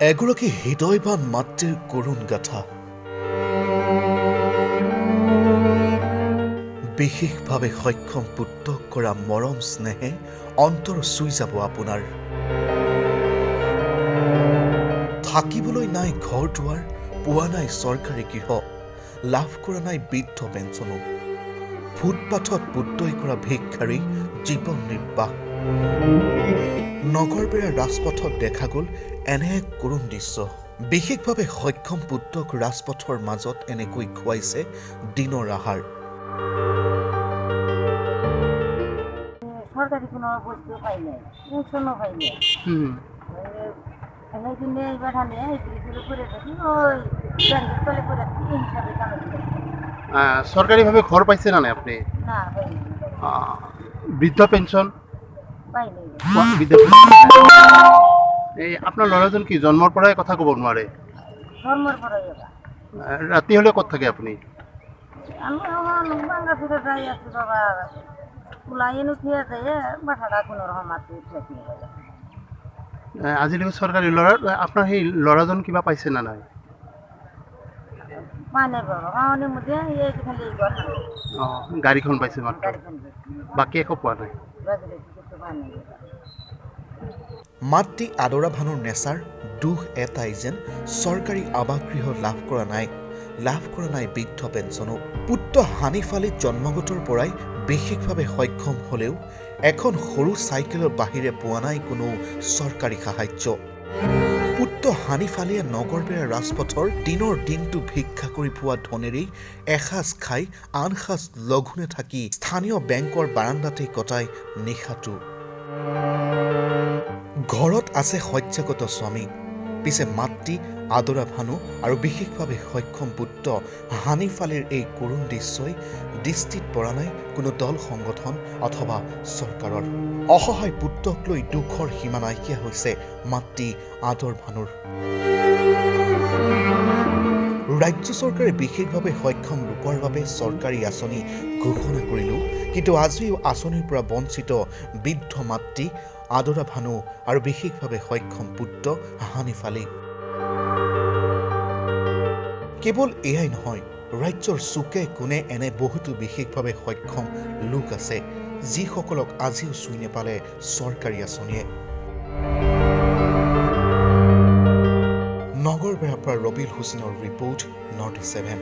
এগৰাকী হৃদয়বান মাতৃৰ কৰুণ গাথা। বিশেষভাৱে সক্ষম পুত্ৰক কৰা মৰম স্নেহে অন্তৰ চুই যাব আপোনাৰ। থাকিবলৈ নাই ঘৰ দুৱাৰ, পোৱা নাই চৰকাৰী গৃহ, লাভ কৰা নাই বৃদ্ধ পেঞ্চনো। ফুটপাথত পুত্ৰই কৰা ভিক্ষাৰী জীৱন নিৰ্বাহ। নগৰবেৰা ৰাজপথত দেখা গ'ল এনে এক কৰুণ দৃশ্য। বিশেষভাৱে সক্ষম পুত্ৰক ৰাজপথৰ মাজত এনেকৈ খুৱাইছে দিনৰ আহাৰ। চৰকাৰী কোনো বস্তু পাই নাই, পেঞ্চনো পাই নাই। সেইদিনে এইবাৰ আমি কৰি থাকি তলে কৰে এই হিসাবে কাম। চৰকাৰীভাৱে ঘৰ পাইছে না নাই আপুনি? না, পাই নাই। বৃদ্ধ পেঞ্চন পাই নাই। বৃদ্ধ এই আপোনাৰ ল'ৰাজন কি জন্মৰ পৰাই কথা ক'ব নোৱাৰে? জন্মৰ পৰাই। ৰাতি হ'লে ক'ত থাকে আপুনি? আমি বাংলা ফিরে যাই আছি বাবা, ওলাই উঠিয়ে যায় বাসাটা কোনো রকম মাতি উঠিয়ে। আজিলৈকে চৰকাৰী ল'ৰা আপোনাৰ সেই ল'ৰাজন কিবা পাইছে না নাই? পাই নাই বাবা। পাওয়াৰ মধ্যে এই খালি ঘৰ। অঁ, গাড়ীখন পাইছে মাত্ৰ, বাকী একো পোৱা নাই। বাকি কিছু পাই নাই। মাতৃ আদৰা ভানুৰ নেচাৰ দুখ এটাই যেন চৰকাৰী আৱাসগৃহ লাভ কৰা নাই, লাভ কৰা নাই বৃদ্ধ পেঞ্চনো। পুত্ৰ হানিফ আলী জন্মগতৰ পৰাই বিশেষভাৱে সক্ষম হ'লেও এখন সৰু চাইকেলৰ বাহিৰে পোৱা নাই কোনো চৰকাৰী সাহায্য। পুত্ৰ হানিফ আলীয়ে নগৰবেৰা ৰাজপথৰ দিনৰ দিনটো ভিক্ষা কৰি পোৱা ধনেৰেই এসাঁজ খাই আন সাঁজ লঘোণে থাকি স্থানীয় বেংকৰ বাৰাণ্ডাতেই কটাই নিশাটো। ঘৰত আছে শয্যাগত স্বামী, পিছে মাতৃ আদৰা ভানু আৰু বিশেষভাৱে সক্ষম পুত্ৰ হানিফ আলীৰ এই কৰুণ দৃশ্যই দৃষ্টিত পৰা নাই কোনো দল সংগঠন অথবা চৰকাৰৰ। অসহায় পুত্ৰক লৈ দুখৰ সীমা নাইকিয়া হৈছে মাতৃ আদৰ ভানুৰ। ৰাজ্য চৰকাৰে বিশেষভাৱে সক্ষম লোকৰ বাবে চৰকাৰী আঁচনি ঘোষণা কৰিলেও কিন্তু আজিও আঁচনিৰ পৰা বঞ্চিত বৃদ্ধ মাতৃ আদৰা ভানু আৰু বিশেষভাৱে সক্ষম পুত্ৰ হানিফ আলী। কেৱল এয়াই নহয়, ৰাজ্যৰ চুকে কোণে এনে বহুতো বিশেষভাৱে সক্ষম লোক আছে যিসকলক আজিও চুই নেপালে চৰকাৰী আঁচনিয়ে। নগৰবেৰাৰ পৰা ৰবিল হুছেইনৰ ৰিপৰ্ট, নৰ্থ 7।